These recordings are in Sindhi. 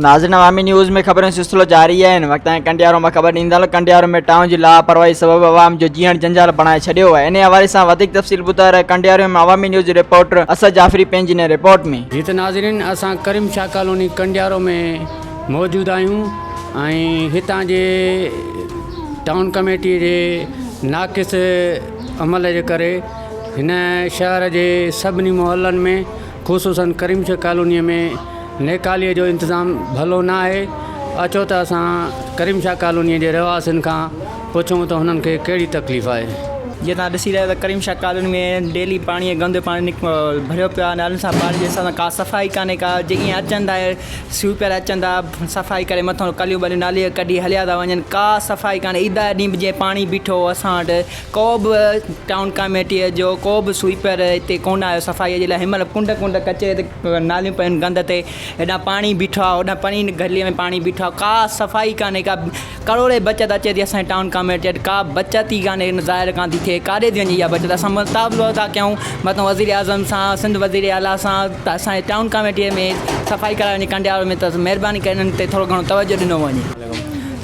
ناظرين عوامي نيوز ۾ خبرن جو سلسلو جاري آهي هن وقت تائين ڪنڊيارو مان خبر ڏيندا هلون ڪنڊيارو ۾ ٽائون جي لاپرواهي سبب عوام جو جيئڻ جنجال بڻائي ڇڏيو آهي انهي حوالي سان وڌيڪ تفصيل ٻڌائي رهيو ڪنڊيارو ۾ عوامي نيوز جو رپورٽر اسد جعفري پنهنجي هن رپورٽ ۾. جي ته ناظرين اسان ڪريم شاهه ڪالوني ڪنڊيارو ۾ موجود آهيون ۽ هتان جي ٽائون ڪميٽي جي ناقص عمل جي ڪري هن شهر جي سڀني محلن ۾ خصوصن ڪريم شاهه ڪالوني ۾ نيڪاليء جو انتظام ڀلو نه آهي، اچو ته اسان ڪريم شاهه ڪالونيء جي رهواسين کان پڇون ته هنن کي ڪهڙي تڪليف آهي. جيئن توهان ڏسي رهيا آهيو ته ڪريم شاهه ڪالوني ۾ ڊيلي پاڻي جو گندو پاڻي ڀريو پيو آهي نالين سان پاڻي جي حساب سان ڪا صفائي ڪانهي ڪا جي ائين اچن ٿا سوئيپر اچن ٿا صفائي ڪري مٿان ڪليون ٻليون نالي ڪڍي هليا ٿا وڃن ڪا صفائي ڪانهي عيد جي ڏينهن به جيئن پاڻي بيٺو هو اسان وٽ ڪو به ٽائون ڪاميٽيء جو ڪو به سوئيپر هتي ڪونه آيو صفائيء جي لاء هن مهل ڪنڊ ڪنڊ ڪچري تي ناليون پيون آهن گند تي هيڏانهن پاڻي بيٺو آهي هوڏانهن پرين گليء ۾ پاڻي بيٺو آهي ڪا صفائي ڪانهي ڪا ڪروڙين بچت اچي ٿي اسان جي ٽائون ڪاميٽي وٽ ڪا بچت ئي ڪانهي ظاهر ڪانه ٿي ٿئي ڪاڏي ٿي وڃي اها بچت اسان مطالبو ٿا ڪيون مٿان وزير اعظم سان سنڌ وزير اعليٰ سان ته اسان جي ٽائون ڪاميٽيء ۾ صفائي ڪرائي وڃي ڪنڊيارو ۾ ته مهرباني ڪري انهن تي ٿورو گهڻو توجه ڏنو وڃي.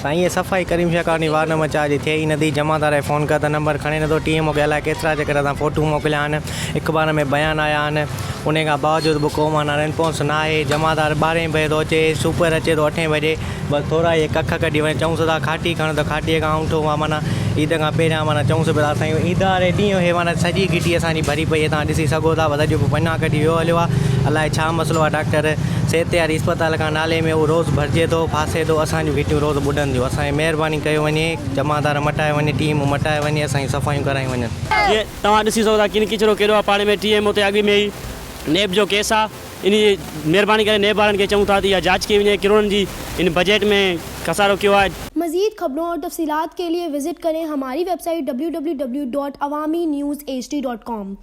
سائين هي صفائي ڪريم شاھ ڪالوني وارڊ نمبر چار جي ٿئي ئي نٿي جمعدار کي فون ڪر ته نمبر کڻي نٿو ٽي ايم او کي الائي ڪيترا چڪر اسان فوٽو موڪليا آهن اخبار ۾ بيان آيا آهن انهي کان باوجود به ڪو معنيٰ رينپونس نه آهي جمعدار ٻارهين بجي ٿو اچي سوپر اچي ٿو اٺين بجي بس ٿورا اهي ڪک ڪڍي وڃي چئونس ٿا کاٽي کڻ ته کاٽي کان آڱوٺو مان معنيٰ عيد کان پهريان معنيٰ چئونس پيا ٿا اسان جي عيد واري ڏينهن هي معنيٰ سڄي گهٽي اسان جي ڀري پئي آهي توهان ڏسي سگهو ٿا بس اڄ به پنا ڪڍي ويو هليو آهي الائي ڇا مسئلو آهي ڊاڪٽر صحت واري اسپتال کان نالي ۾ اهو روز ڀرجي ٿو ڦاسي ٿو اسان جون گهٽيون روز ٻڏن ٿيون اسان جي مهرباني ڪيو وڃي جمعدار مٽايو وڃي ٽيمون مٽايو وڃي اسان جون صفايون ڪرايون وڃن. جيئن توهان ڏسي سگهو ٿا ڪن ڪچرو ڪيڏو آهي پاڙي ۾ ٽي ايم او تي اڳ ۾ ئي نيب جو ڪيس آهي انهي جي مهرباني ڪري نيب وارن کي چئون ٿا ته اها جاچ ڪئي وڃي ڪروڙن جي ان بجيٽ ۾ خسارو ڪيو آهي. مزيد خبرون اور تفصيلات کے لئے وزٽ ڪرين ھماري website W W W dot Awami news H D dot com.